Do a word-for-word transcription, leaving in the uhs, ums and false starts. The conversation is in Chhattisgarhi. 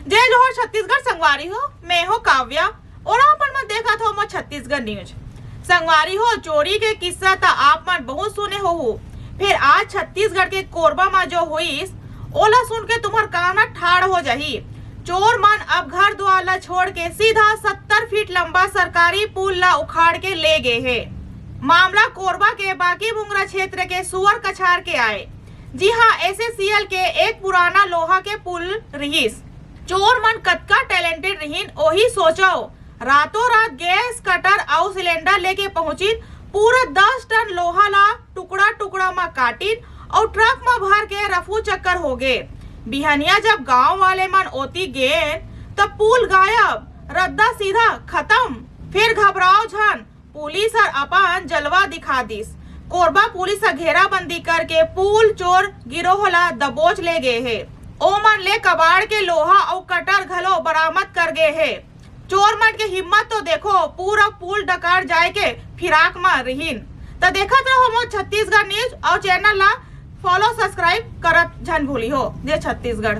जय जोहार छत्तीसगढ़ संगवारी हो, मैं हो काव्या और आप मन देखत हो मोर छत्तीसगढ़ न्यूज। संगवारी हो, चोरी के किस्सा त आप मन बहुत सुने होहू, फिर आज छत्तीसगढ़ के कोरबा म जो होइस, ओला सुन के तुम्हर कान ठाड़ हो जाही। चोर मन अब घर द्वार ला छोड़ के सीधा सत्तर फीट लंबा सरकारी पुल ला उखाड़ के ले गे हे। मामला कोरबा के बाकी मुंगरा क्षेत्र के सुअर कछार के आए। जी हाँ, एसएससीएल के एक पुराना लोहा के पुल रिहिस। चोर मन कतका टैलेंटेड रिहिन, ओही सोचव। रातों रात गैस कटर अउ सिलेंडर लेके पहुंचिन, पूरा दस टन लोहा ला टुकड़ा टुकड़ा म काटिन अउ ट्रक म भर के रफू चक्कर हो गे। बिहनिया जब गांव वाले मन ओती गेन, त पुल गायब, रद्दा सीधा खत्म। फिर घबराओ झन, पुलिस हर अपन जलवा दिखा दिस। कोरबा पुलिस ह घेराबंदी करके पुल चोर गिरोह ला दबोच ले गे हे। ओमन ले कबाड़ के लोहा अउ कटर घलो बरामद कर गे हे। चोर मन के हिम्मत तो देखो, पूरा पुल डकार जाए के फिराक म रिहिन। त देखत रहो मोर छत्तीसगढ़ न्यूज अउ चैनल ला फॉलो सब्सक्राइब करत झन भूली हो। जय छत्तीसगढ़।